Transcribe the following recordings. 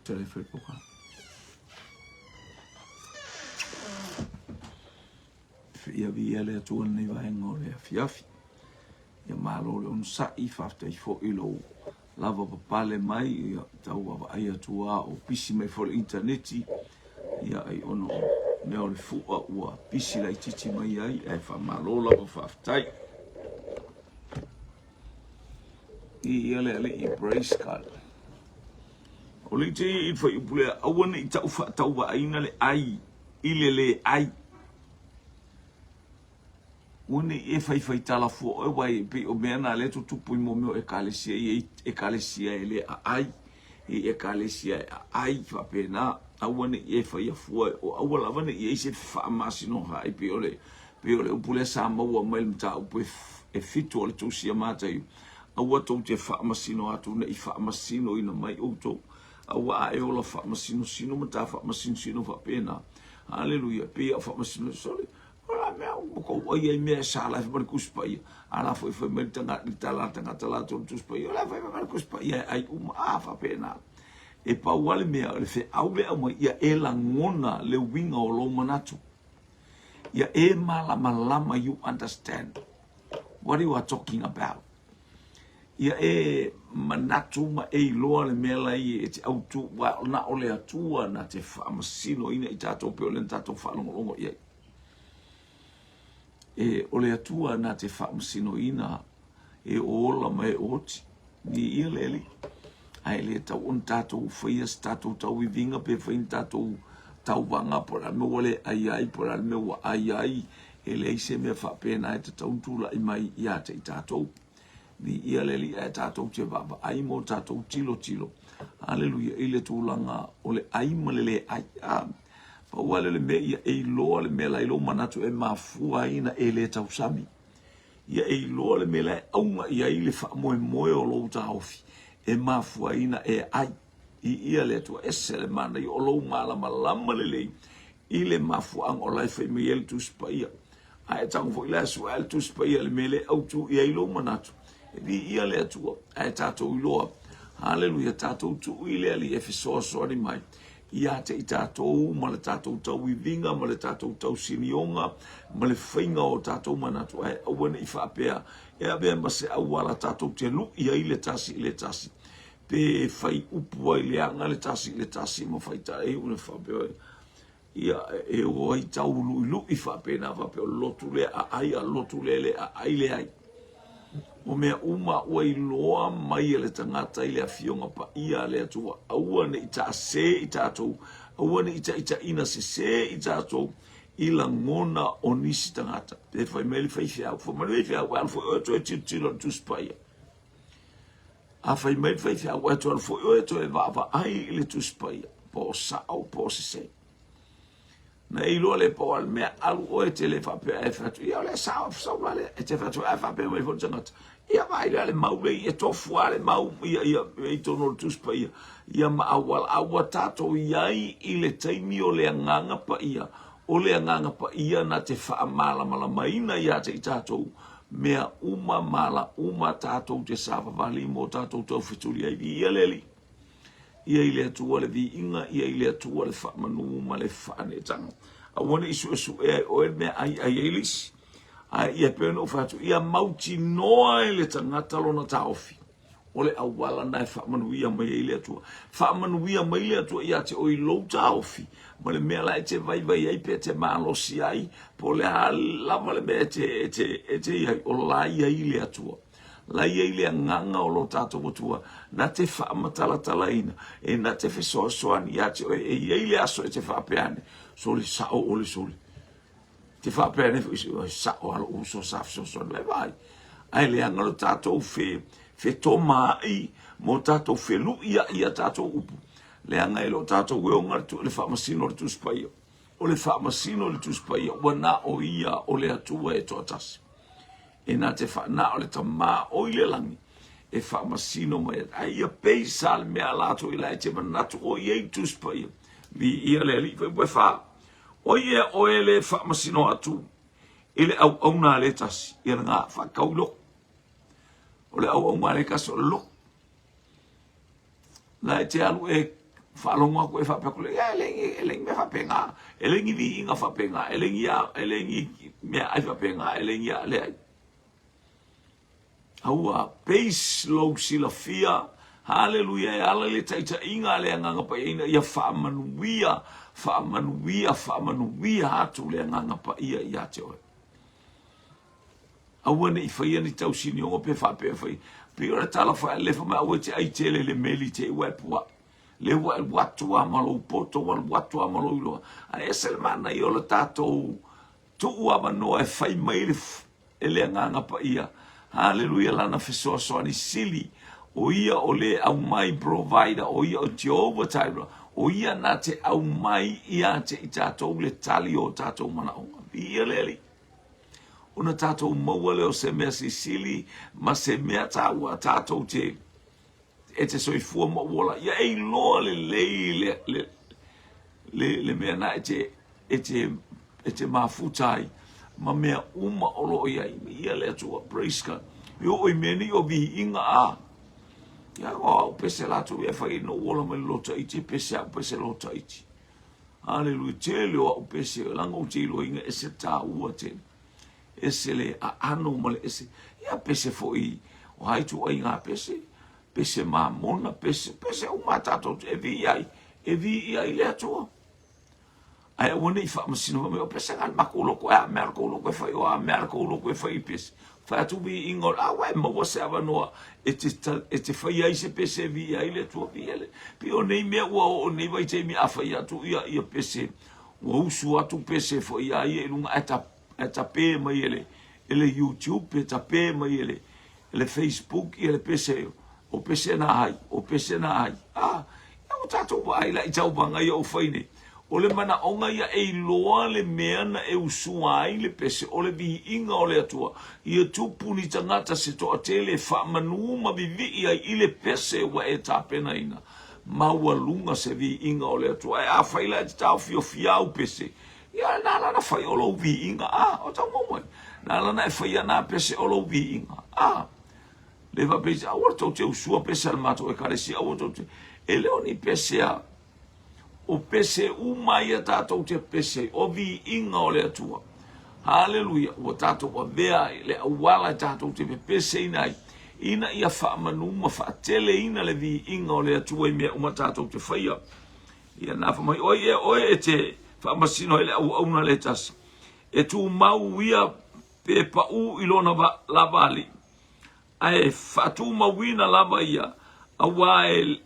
Tele fai poka. Ia viia le Atua lenei vaega o le afiafi. Ia malo le onosai, faafetai foi lou lava papale mai, ia tau vaavaai atu lava o pisi mai foi le initaneti, ia ai ona o mea o le fua ua pisi laitiiti mai ai, ae faamalo lava faafetai. Ia le Alii, praise God. O le ite i le fuaiupu lea, aua ne i tau faatauvaaina le ai i le le ai. Ua ne i e faifaitala fua oe, aua e pei o mea na lea e tutupu i mo mea o ekalesia, e i ai ekalesia e le aai, e i ai ekalesia e aai, faapena. Aua ne i e faia fua, o aua lava ne i i ai se fefaamasinoga ai, pei o le, pei o le upu lea sa maua mai le mataupu e, e fitu o le tusi a Mataio. Aua tou te faamasino atu ne i faamasinoina mai outou. Aua a e ola faamasinosino ma ta faamasinosino faapena. Haleluia, pei a faamasino, sole, O la mea ua tou ai ai mea e sa la e fai mai le Tusi Paia. A la foi fai mai le tagata, le tala a le tagata latou le Tusi Paia, o la foi fai mai le Tusi Paia e ai uma, a faapena. E pau lava le mea, o le feau lea e aumai, ia e lagona le uiga o lou manatu. Ia e malamalama, you understand what you are talking about. Ia e manatu ma e iloa le mea la e te autu, wa na o le Atua na te faamasinoina i tatou pei o lea na tatou faalogologo i ai. E, o le Atua na te faamasinoina e ola ma e oti. Ni ia le Alii. Ae le tau ona tatou faia se tatou tauiviga pe fai ni tatou tauvaga po o le a le mea ua le ai ai, po o le a le mea ua ai ai. E leai se mea faapena e tatau ona tulai mai ia te i tatou. Viia le Alii ae tatou te vaavaai ma o tatou tilotilo, aleluia, i le tulaga o le ai ma le le ai. A, pau lava lea o le mea ia e iloa le mea la i lou manatu e mafua ai ona e le tausami. Ia e iloa le mea la e auga i ai le faamoemoe o lou taofi e mafua ai ona e ai. Viia le Atua, ese le manaia o lou malamalama lelei i le mafuaaga o la e fai mai ai le Tusi Paia. A e tago foi la e sue le Tusi Paia i le mea le autu i ai lou manatu, e viia le Atua, ae tatou iloa, haleluia, tatou tuu i le Alii e fesoasoani mai ia te i tatou ma le tatou tauiviga ma le tatou tausinioga ma le faiga o tatou manatu, ae aua ne i faapea e avea ma se auala tatou te lui ai le tasi i le tasi, pe fai upu ai leaga le tasi i le tasi ma fai tala e iu ina faapea ia e o ai tau luʻiluʻi faapena faapea o le lotu lea aai a lotu lea le aai leai. O mea uma ua iloa mai e le tagata i le afioga paia a le Atua, aua ne i taase i tatou, aua ne i taitaiina sese i tatou i lagona o nisi tagata. Pe fai mai le faifeau, fai mai le faifeau, e alu foi oe e toe tilotilo i le Tusi Paia. A fai mai le faifeau, e toe alu foi oe e toe vaavaai i le Tusi Paia, po o sao po o sese. Na e iloa le po o le mea, alu oe e te le faapea e fai atu, ia o lea sao, sau la lea, e te fai atu, ae faapea mai foi le tagata, ia vaai lea le mau lea, e tofu lava le mau, ia, ia, i totonu o le Tusi Paia, ia ma auala, a ua tatou i ai i le taimi o le Agaga Paia, o le Agaga Paia na te faamalamalamaina ia te i tatou mea uma ma ala uma tatou te savavali mo tatou taufetuli ai. Viia le Alii. Ia i le Atua le viiga, ia i le Atua le faamanu ma le faaneetaga. Aua ne i suesuea e oe le mea ai ai ai le isi. Ae ia pei ona ou fai atu, ia mautinoa e le tagata lona taofi. O le auala na e faamanuia mai ai le Atua. Faamanuia mai le Atua ia te oe i lou taofi ma le mea la e te vaivai ai pe te malosi ai, po o le a lava le mea e te, e te, e te i ai, o la i ai le Atua. La i ai le agaga o lo tatou Atua na te faamatalatalaina, e na te fesoasoani ia te oe e i ai le aso e te faapea ane, sole sao ole sole. Te faapea nei foi, oi, sao a lou uso sa fesoasoani mai vaai. Ae leaga lo tatou fe, fetomaai mo tatou feluʻi ai ia tatou upu. Leaga e le o tatou e ona le faamasino o le Tusi Paia. O le faamasino o le Tusi Paia, ua na o ia o le Atua e toatasi. E na te faana o le Tama o i le lagi e faamasino mai ai. Ae ia peisa le mea latou i la e te manatu o i ai Tusi Paia. Viia le Alii fai fa. O ai ea oe le faamasino atu i le auauna a le tasi? Ia lena, faatau i loko. O le auauna a le tasi o le loko. La e te alu e Faalogo atu e faapea atu, ia e leai ni, e leai ni mea faapena, e leai ni viiga faapena, e leai ni, e leai ni meaai faapena, e leai ni, leai. Aua base lou silafia, haleluia, e ala i le taitaiga a le Agaga Paia ina ia faamanuia, faamanuia, faamanuia atu le Agaga Paia ia te oe. Aua ne i faia ni tausinioga pe faapea fai. Pei o le tala faalefa mai aua e te ai tele i le meli te i ua e pua'i. Lea ua e alu atu lava ma lou poto, ua alu atu lava ma lou iloa. Ae ese le manaia o le tatou tuu avanoa e fai mai le, e le Agaga Paia. Haleluia, Lana fesoasoani sili. O Ia o le aumai provider, o Ia o Jehovah Jireh, o Ia na te aumai ia te i tatou le tali o tatou manaoga. Viia le Alii. Ona tatou maua lea o se mea sisili ma se mea taua tatou te e te soifua ma ou ola. Ia e iloa lelei le, le, le, le mea na e te, e te, e te mafuta ai ma mea uma o lo o i ai. Ia le Atua, praise God. E oo i mea nei o viiga a. Ia o au pese latou e fai no ola mai lo taiti, pese au pese lo taiti. Haleluia, tele o au pese, leaga ou te iloaina ese taua tele. Ese le aano ma le ese. Ia pese foi, o a ituaiga pese, pese mamona, pese, pese uma a tatou e vii ai, e vii ai le Atua. Ae aua ne i faamasino fai mai, o pese na le matou lotu, e a mea le tou lotu e fai, o a mea le tou lotu e fai i pese. Fai atu viiga o le, a ua e maua se avanoa e te, e te fai ai se pese e viia ai le Atua, viia le. Pei o nei mea ua oo nei vaitaimi a fai atu ia, ia pese, ua usu atu pese foi a ia i luga ae ta, ae tape mai e le, e le YouTube pe tape mai e le, e le Facebook ia le pese, o pese na ai, o pese na ai. Ah, ia ua tatou vaai la i tauvaga ia o fai nei. O le manaoga ia e iloa le mea na e usua ai le pese, o le viiga o le Atua. Ia tupu ni tagata se toatele e faamanu ma vivii ai i le pese ua e tapenaina. Maualuga se viiga o le Atua. Ae afai la e te taofiofia au pese, ia na ala na fai o lou viiga. Ah, o tau mau mai. Na ala na e faia na pese o lou viiga. Ah, le faapea, aua tou te usua pese a le matou ekalesia, aua tou te... E le o ni pese a O pese uma ia tatou te pese ai, o viiga o le Atua. Haleluia, ua tatou avea ai le auala e tatou te pepeseina ai, ina ia faamanu ma faateleina le viiga o le Atua i mea uma tatou te faia. Ia na fai mai, oi e oe e te faamasino ai le auauna le tasi, e tumau ia pe paʻū i lona lava alii, ae faatumauina lava ia, auā e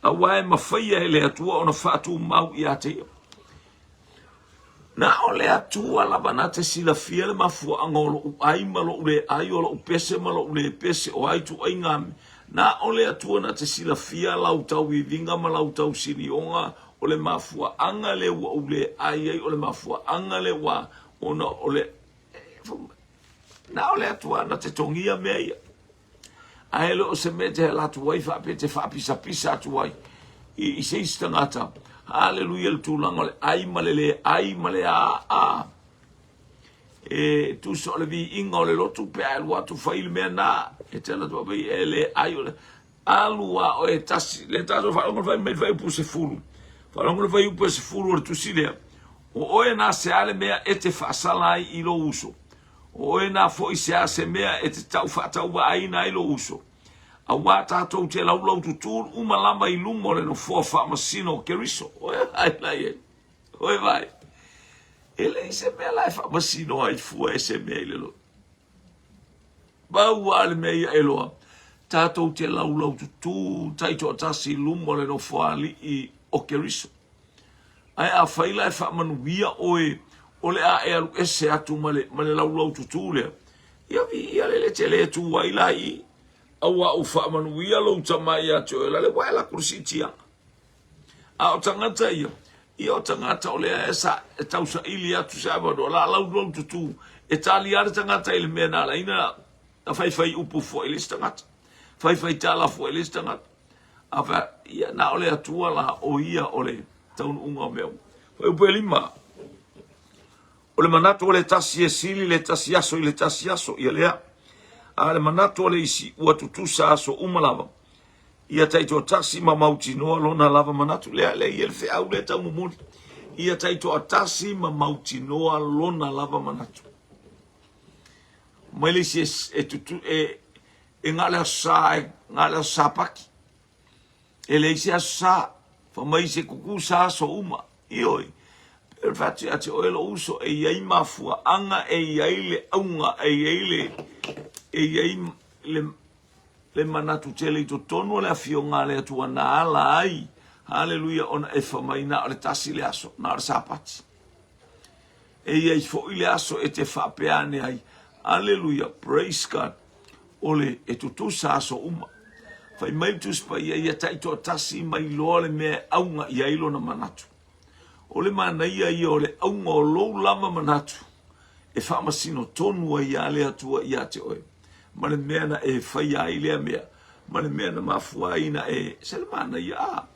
Aua e mafaia e le Atua ona faatumau ia te ia. Na o le Atua lava na te silafia le mafuaaga o loʻu ai ma loʻu le ai, o loʻu pese ma loʻu le pese, o a ituaiga mea. Na o le Atua na te silafia lau tauiviga ma lau tausinioga, o le mafuaaga lea ua ou le ai ai, o le mafuaaga lea ua, ona o le, na o le Atua na te togia mea ia. Ae le o se mea e te ala atu ai faapea e te faapisapisa atu ai i, i se isi tagata. Haleluia le tulaga o le ai ma le le ai ma le aa. E tusa o le viiga o le lotu pe a e alu atu fai le mea na e te ala atu faapea e le ai o le alu a oe tasi. Le tatou faalogo le fai mai le fuaiupu 10. Faalogo le fuaiupu 10 o le tusi lea. O oe na se a le mea e te faasala ai i lou uso. O oe na foi se a se mea e te tau faatauvaaina ai lou uso, auā tatou te laulaututū uma lava i luma o le nofoa faamasino o Keriso. Oe vaai la i ai. Oe vaai. E leai se mea la e faamasino ai fua e se mea i le loto. Pau lava le mea ia e iloa, tatou te laulaututū taitoatasi i luma o le nofoa alii o Keriso. Ae afai la e faamanuia oe o le a e alu ese atu ma le, ma le laulaututū lea, ia viia le le te le tū ai la i i. Auā ua faamanuia lou tama ia te oe la le ua e alu atu i le siitiaga. A o tagata ia, ia o tagata o lea e, sa, e tausaili atu se avanoa, la laulaututū, e tali lava le tagata i le mea na ala ai na, na faifai upu foi i le isi tagata, faifai tala foi i le isi tagata. A fai, ia na o le Atua la o ia o le taunuuga o mea uma. Fuaiupu e 5. O le manatu o le tasi e sili le tasi aso i le tasi aso, ia lea. A le manatu o le isi, ua tutusa aso uma lava. Ia taitoatasi ma mautinoa lona lava manatu. Lea, lea ia le feau lea tau momoli. Ia taitoatasi ma mautinoa lona lava manatu. Mai le isi e, e, tutu, e, e na o le aso sa, e na o le aso Sapati. E leai se aso Sa. Fai mai se tutusa aso uma. Ioe. E fai atu ia te oe lou uso, e i ai mafuaaga, e i ai le auga, e i ai le, e i ai le, le manatu tele i totonu o le afioga a le Atua na ala ai, haleluia, ona e fai mai na o le tasi le aso, na o le Sapati. E i ai foi le aso e te faapea ane ai, Aleluia, praise God, o le e tutusa aso uma. Fai mai le Tusi Paia, ia taitoatasi mai loa le mea e auga i ai lona manatu. O le manaia ia o le auga o lou lava manatu e faamasino tonu ai lava le Atua ia te oe, ma le mea na e faia ai lea mea, ma le mea na mafua ai na e, se le manaia a.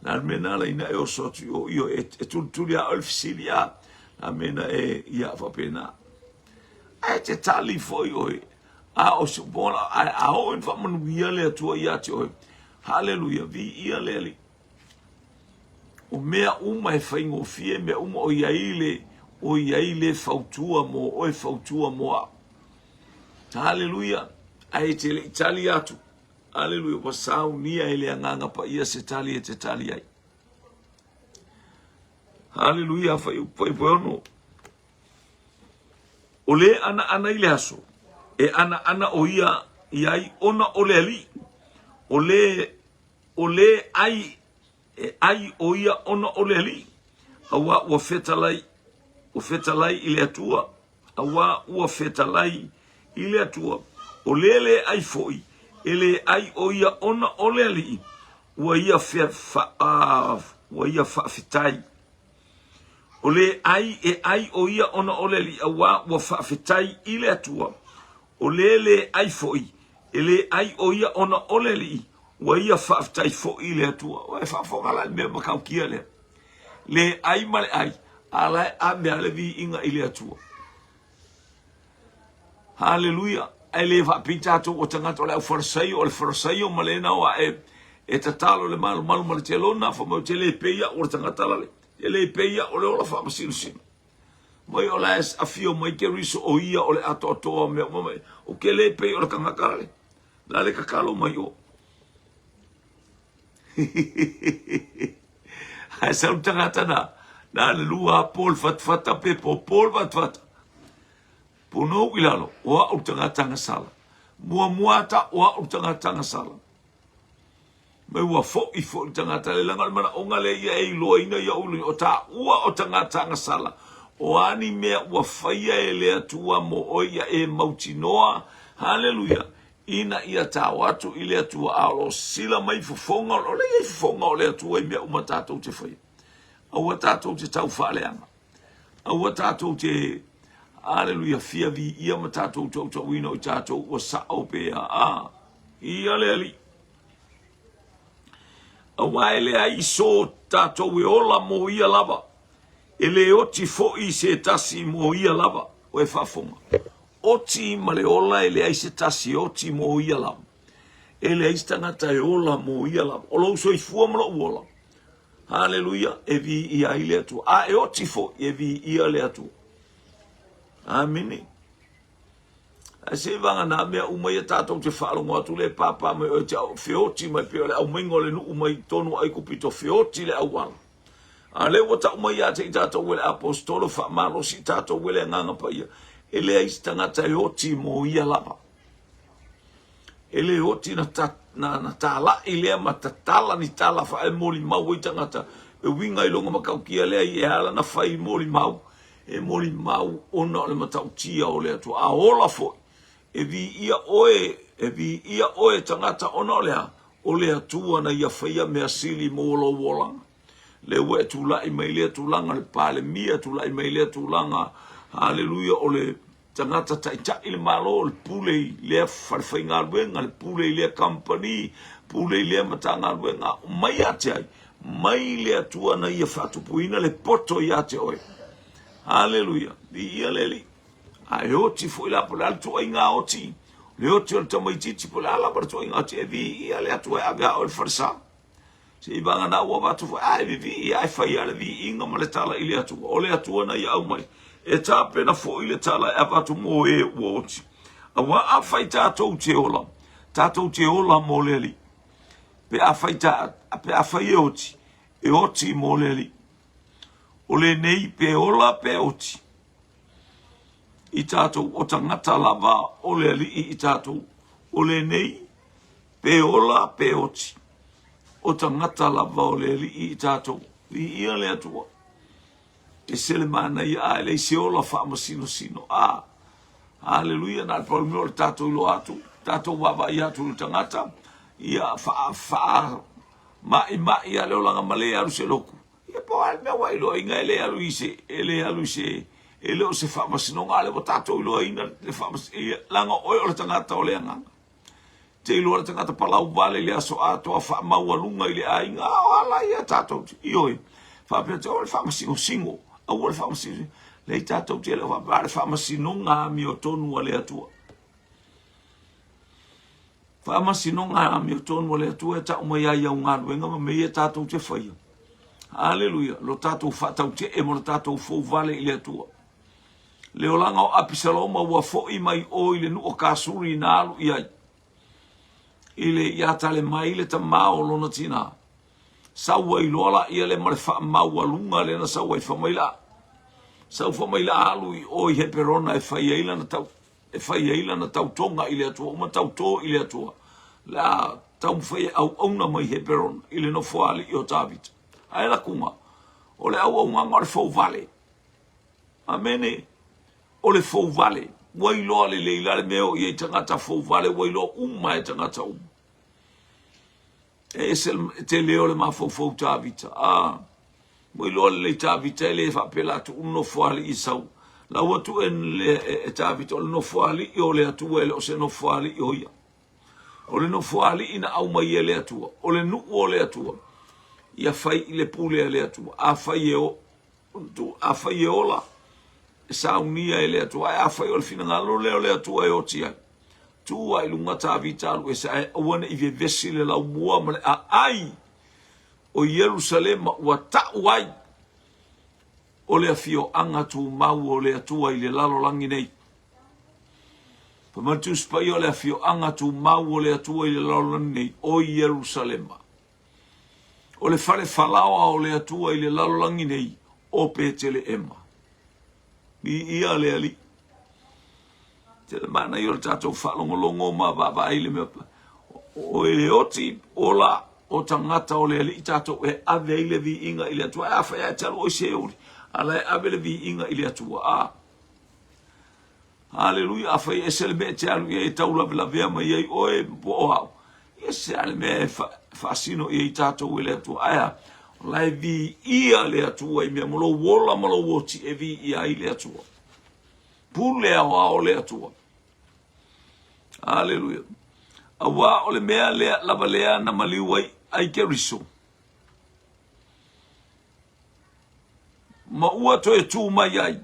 Na le mea na ala ina e oso atu i o, io, e, e tulituli a oe le fesili a, na mea na e, ia, faapena. Ae te tali foi oe, a o se pola, a, a oo ina faamanuia le Atua ia te oe. Haleluia, viia le Alii. O mea uma e faigofie, mea uma o i ai le, o i ai le fautua mo oe, fautua mo au. Haleluia, ae e te le i tali atu. Aleluia, ua saunia e le Agaga Paia se tali e te tali ai. Aleluia, fuaiupu 6. O le anaana i le aso, e anaana o ia i ai ona o le alii. O le, o le ai, e ai o ia ona o le Alii, auā ua fetalai, ua fetalai i le Atua, auā ua fetalai i le Atua. O le lē ai foi, e lē ai o ia ona o le Alii, ua ia fea, fa, a, ua ia faafetai. O le ai e ai o ia ona o le Alii, auā ua faafetai i le Atua. O le lē ai foi, e lē ai o ia ona o le Alii, ua ia faafetai foi i le Atua. Ua e faafofoga la i le mea matautia lea. Le ai ma le ai, a la e ave lava le viiga i le Atua. Haleluia! Ae le faapei tatou o tagata o le au Farisaio, o le Farisaio ma lena o ae e tatalo le malumalu ma le telona, fai mai ou te le pei au o le tagata lale, te le pei au o le ola faamasinosino. Mai o la e afio mai Keriso o ia o le atoatoa o mea uma mai, ou te le pei o le tagata lale. La le tatalo mai o. Ae sau le tagata na, na le lua po le fatafata pe po po le fatafata. Ponou i lalo, o au le tagata agasala. Muamua ata, o au le tagata agasala. Mai ua foʻi foʻi le tagata le leaga o le manaʻoga lea ia e iloaina ia ulu o taua o tagata agasala. O a ni mea ua faia e le Atua mo oe ia e mautinoa, haleluia, ina ia tao atu i le Atua a o lo o sila mai fofoga o le i ai fofoga o le Atua i mea uma tatou te faia. Aua tatou te tau faaleaga. Aua tatou te, aleluia, fia viia ma tatou tautauina o i tatou ua sao pe a. A, ia le Alii. Auā e leai so tatou e ola mo ia lava, e le oti foi se tasi mo ia lava. Ua e faafofoga? Oti ma le ola e leai se tasi e oti mo ia lava. E leai se tagata e ola mo ia lava. O lou soifua ma lou ola, haleluia, e viia ai le Atua. A e oti foi, e viia le Atua. Amene. Ae se i vagana mea uma ia tatou te faalogo atu le pāpā mai oe te feoti mai pei o le aumaiga o le nuu mai totonu o Aikupito feoti le auala. A lea ua tau mai ia te i tatou e le aposetolo faamalosi i tatou e le Agaga Paia, e leai se tagata e oti mo ia lava. E le oti na, ta, na, na tālaʻi lea ma tatala ni tala faamolimau ai tagata e uiga i loga matautia lea i e ala na fai molimau E molimau ona o le matautia o le Atua. A ola foi, e viia oe, e viia oe tagata ona o le a? O le Atua na ia faia mea sili mo lou olaga. Lea ua e tulai mai lea tulaga o le Palemia, tulai mai lea tulaga, haleluia, o le tagata taitai le Malo, o le pule i lea falefaigaluega, le pule i lea kamupani, pule i lea Matagaluega, mai ia te ai? Mai le Atua na ia faatupuina le poto ia te oe. Haleluia, viia le Alii. A e oti foi la, po o le a le tuuaiga oti? Le oti o le tamaitiiti po o le a lava le tuaiga oti e viia le Atua e ave a oe i le falesa. Se i vagana ua avatu foi, a e vivii a e fai lava le viiga ma le tala i le Atua. O le Atua na ia aumai, e tapena foi le tala e avatu mo e ua oti. Aua afai tatou te ola, tatou te ola mo le Alii. Pe afai, ta, pe afai e oti, e oti mo le Alii. O lenei pe ola pe oti i tatou, o tagata lava o le Alii i tatou. O lenei pe ola pe oti, o tagata lava o le Alii i tatou. Viia le Atua. E se le manaia a e leai se ola faamasinosino. A, Aleluia, na o le pau le mea o le tatou iloa atu, tatou vaavaai atu i le tagata, ia faa, faa maimai a le olaga ma le alu se lotu. Ia po o a le mea ua iloaina e le alu i se, e le alu i se, e le o se faamasinoga, a o lea ua tatou iloaina le faamasinoga, leaga o oe o le tagata o le agaga. Te iloa le tagata palau vale i le aso atoa faamaualuga i le aiga, a o ala ia tatou te, ioe, faapea te, o le faamasinosino, aua le faamasinosino. Leai tatou te le o faapea, a le faamasinoga amiotonu a le Atua. Faamasinoga amiotonu a le Atua e tau mai ai au galuega ma mea ia tatou te faia. Aleluia, lo tatou faatautee ma lo tatou fouvale i le Atua. Le olaga o Apisaloma ua foi mai o i le nuu o Kasuri na alu i ai. I le ia tale mai le tamā o lona tinā. Sau ai loa la ia le ma le faamaualuga lea na sau ai fai mai la. Sau fai mai la alu i o i Heperona e fai ai lana tau e fai ai lana tautoga i le Atua, uma tautō i le Atua. La taumafai e auauna mai Heperona i le nofoalii o Tavita. Ae lakuga, o le auaunaga o le fouvale. Amene. O le fouvale. Ua iloa lelei la le mea o i ai tagata fouvale, ua iloa uma e tagata uma. E ese le tele o le mafaufau Tavita. Ah, ua iloa lelei Tavita e le faapela atu u nofoalii i sau. La ua tu e, e, e Tavita o le nofoalii o le Atua e le o se nofoalii o ia. O le nofoalii na aumai e le Atua, o le nuu o le Atua. Ia fai i le pule a le Atua. Afai e o, Afai e ola, e saunia e le Atua, ae afai o le finagalo lea o le Atua e oti ai, tu ai luga Tavita alu ese, ae aua ne i vevesi le laumua ma le aai o Ierusalema ua ta'u ai o le afioaga tumau o le Atua i le lalolagi nei. Fai mai le Tusi Paia o le afioaga tumau o le Atua i le lalolagi nei, o Ierusalema. O le fale falaoa o le Atua i le lalolagi nei, o Peteleema. Viia le Alii. Tele manaia o le tatou faalogologo ma vaavaai le mea. O e oti ola o tagata o le Alii tatou e ave ai le viiga i le Atua. E afai ae te alu oi se uli, ala e ave le viiga i le Atua. A. Aleluia, afai e ese le mea e te alu i ai e taulavelavea mai ai oe po o au, e ese lava le mea e faasino i ai tatou e le Atua. Ae a? O la e viia le Atua i mea ma lou ola ma lou oti e viia ai le Atua. Pule aoao le Atua. Aleluia. Auā o le mea lea lava lea na maliu ai ai Keriso. Ma ua toe tū mai ai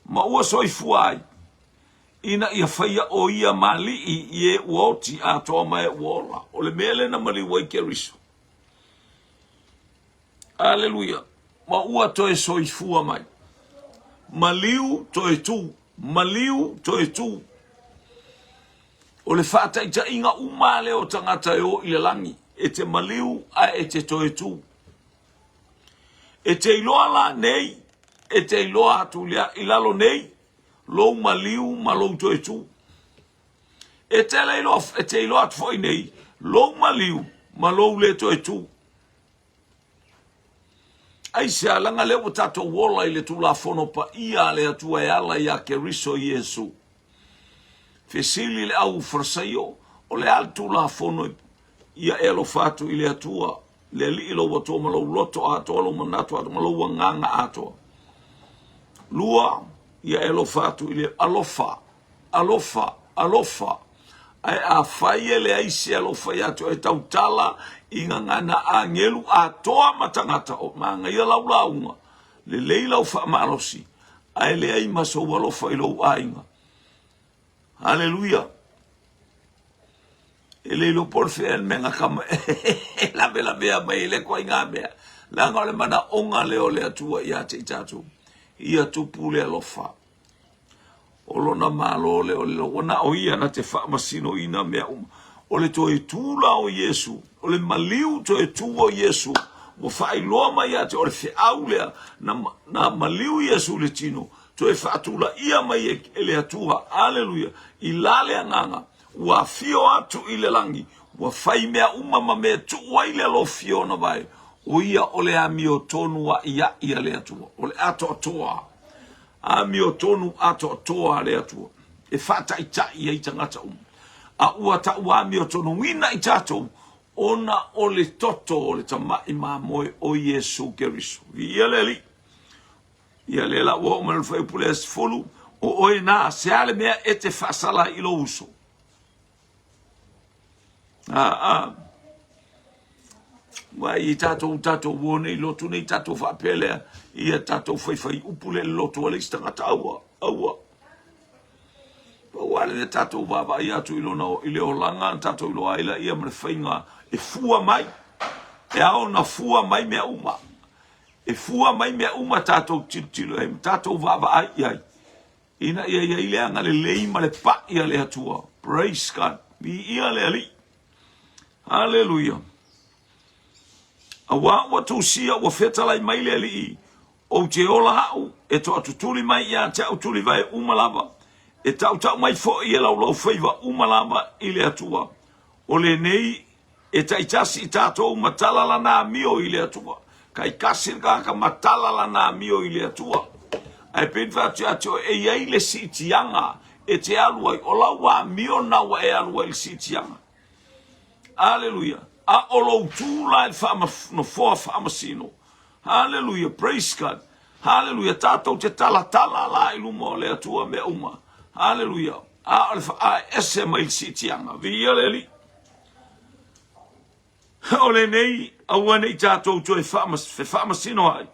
ma ua soifua ai, ina ia faia ʻo ia ma aliʻi i e ua oti atoa ma e ua ola. O le mea lea na maliu ai Keriso. Aleluia. Ma ua toe soifua mai. Maliu toe tū. Maliu toe tū. O le faataitaiga uma lea o tagata e o i le lagi, e te maliu ae e te toe tū. E te iloa la nei, e te iloa atu lea i lalo nei, lou maliu ma lou toe tū. E te iloa, e te iloa atu foi nei, lou maliu ma lou le toe tū. Aisea, leaga lea ua tatou ola i le Tulafono paia a le Atua e ala iā Keriso Iesu. Fesili le au Farisaio, o le a le Tulafono ia e alofa atu i le Atua, le Alii lou Atua ma lou loto atoa, lou manatu atoa ma lou agaga atoa. Lua, ia e alofa atu i le alofa, alofa, alofa. Ae afai e leai se alofa ia te oe, tautala i gagana agelu atoa ma tagata o manaia lau lauga, lelei lau faamalosi, ae leai ma sou alofa i lou aiga. Haleluia! E le iloa po o le fea le mea na kama e lavelavea mai ai lea ituaiga mea. Leaga o le manaoga lea o le Atua ia te i tatou, ia tupu le alofa. O lona Malo lea o le ua na o ia na te faamasinoina mea uma. O le toe tu la o Iesu, o le maliu toe tu o Iesu, ua faailoa mai ia te o le feau lea na, na maliu Iesu i le tino, toe faatulaia mai e le Atua, aleluia, i la le agaga, ua afio atu i le lagi, ua fai mea uma ma mea e tuu ai le alofi o ona vae, o ia o le amiotonu a'ia'i a le Atua, o le atoatoa, amiotonu atoatoa a le Atua, e faata'ita'i ai tagata uma. A ua ta'u amiotonuina i tatou, ona o le toto o le tama'i mamoe o Iesu Keriso. Viia le Alii. Ia lea la ua oo mai le fuaiupu lea 10, o oe na, se a le mea e te faasala ai i lou uso? Aa, ua i tatou tatou ua nei lotu nei tatou faapea lea, ia tatou faifai upu le lotu a le isi tagata, aua, aua. Pau lava le mea tatou vaavaai atu i lona i le olaga na tatou iloa ai laia ma le faiga e fua mai. E ao ona fua mai mea uma. E fua mai mea uma tatou tilotilo ai ma tatou vaavaai i ai, ina ia i ai le agalelei ma le pa'i a le Atua. Praise God. Viia le Alii. Haleluia. Auā ua tusia, ua fetalai mai le Alii, ou te ola au, e toatutuli mai ia te au tulivae uma lava, e tautau mai foi e laulaufaiva uma lava i le Atua. O lenei E taitasi i tatou matala lana amio i le Atua. Taitasi le tagata matala lana amio i le Atua. Ae pei ona fai atu ia te oe, e i ai le siitiaga e te alu ai, o lau amio lena ua e alu ai i le siitiaga. Aleluia. A o lou tu la i le nofoa faamasino. Haleluia, praise God. Haleluia, tatou te talatala la i luma o le Atua mea uma. Haleluia. A o le ese mai le siitiaga. Viia le Alii. O lenei, aua ne i tatou toe fefaamasino ai,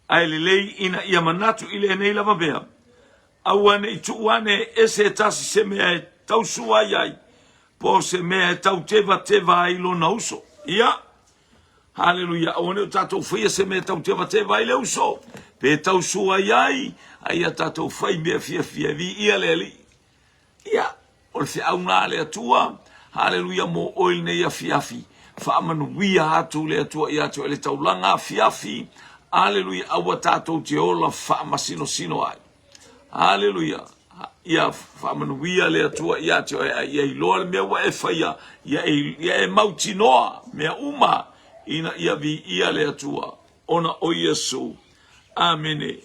ae lelei ina ia manatu i lenei lava mea, aua ne i tuu ane e se tasi se mea e tausua ai ai, po o se mea e tautevateva ai lona uso. Ia, haleluia, aua ne i o tatou faia se mea e tautevateva ai le uso, pe tausua ai ai, a ia tatou fai mea fiafia e viia le Alii. Ia, o le feau lena a le Atua, haleluia mo oe lenei afiafi. Faamanuia atu le Atua ia te oe le taulaga afiafi, haleluia, aua tatou te ola faamasinosino ai. Haleluia. Ia faamanuia le Atua ia te oe, a ia iloa le mea ua e faia, ia e, ia e mautinoa mea uma ina ia viia le Atua, ona o Iesu. Amene.